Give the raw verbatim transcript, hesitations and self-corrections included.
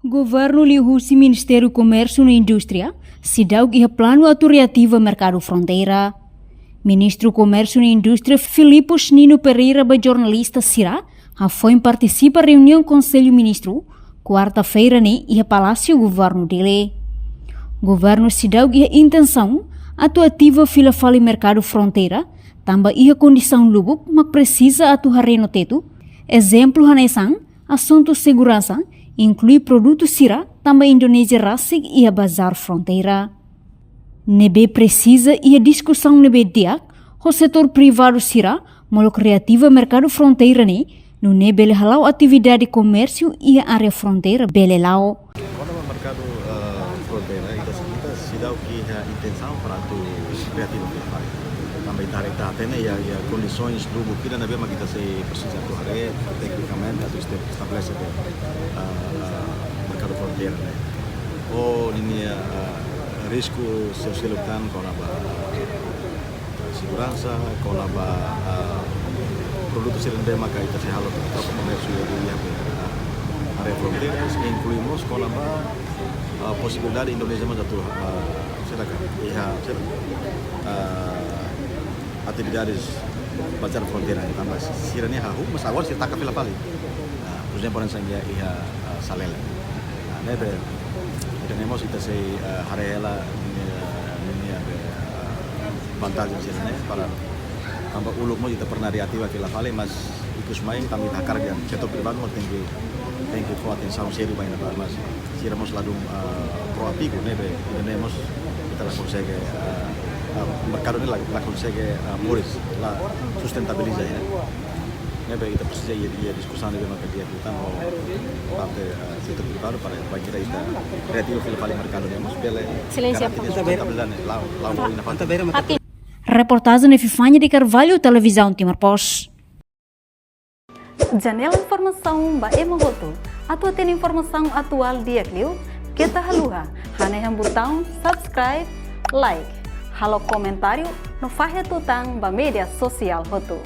Governu liuhusi Ministériu Komérsiu no Indústria seidauk iha planu atu reativa merkadu fronteira. Ministru Komérsiu no Indústria Filipus Nino Pereira ba jornalista sira hafoin partisipa reuniaun Konsellu Ministru kuarta-feira ne'e iha Palásiu Governu Dili. Governu seidauk iha intensaun atu ativa fila fali merkadu fronteira, tanba iha kondisaun lubuk mak presiza atu haree no tetu, ezemplu hanesan asuntu seguransa, inklui produtu sira tanba Indonézia rasik iha bazár fronteira. Ne'ebé presiza iha diskusaun ne'ebé di'ak ho setór privadu sira molok reativa merkadu fronteira ne'e, nune'e bele hala'o atividade komérsiu iha área fronteira bele la'o. Kona-ba merkadu, eh, fronteira, ita, ita seidauk iha intensaun para atu reativa fila fali. Tanba ita haree, ita hatene iha, iha kondisoens lubuk ida ne'ebé mak ita sei presiza atu haree, teknikamente atu este-, estabelese, eh, eh, merkadu fronteira ne'e. Ho ninia, eh, risku sosial tan kona-ba, eh, seguransa, kona-ba, eh, produtu sira ne'ebé maka ita sei halo troka komérsiu iha, iha, eh, área fronteira, inklui mós kona-ba, eh, posibilidade Indonézia mós atu, eh, sira ka, iha, sira, eh, atividades bazár fronteira, tanba sira-ne'e hahú, mas agora sira taka fila fali. Ah, por ezemplu, hanesan iha, iha, ah, Salele. Ah, ne'ebé, ita-nia mós ita sei, ah, haree hela ninia, ninia be, ah, vantajen sira-ne'e, para tanba uluk mós ita pernah reativa fila fali, mas ikus mai tanba ita hakarak dehan setór privadu mós tenke, tenke fó atensaun sériu ba ida-ne'e, mas sira mós ladún, ah, proativu, ne'ebé ida-ne'e mós ita la konsege, ah, ah, merkadu ne'e la, la konsege, ah, moris, la sustentabiliza, ya. Ne'ebé ita presiza iha, iha diskusaun ne'ebé maka di'ak liután ho parte, ah, setór privadu para bainhira ita reativa fila fali merkadu ne'e mós bele Exelénsia, garante sustentabilidade ne'e, la'o, la'o, la'o iha nafatin. Reportajen Epifania de Carvalho, Televizaun Timor Post. Janela informasaun ba ema hotu. Atu hatene informasaun atuál di'ak liu, keta haluha hanehan butaun subscribe, like, halo komentáriu no fahe tutan ba média sosiál hotu.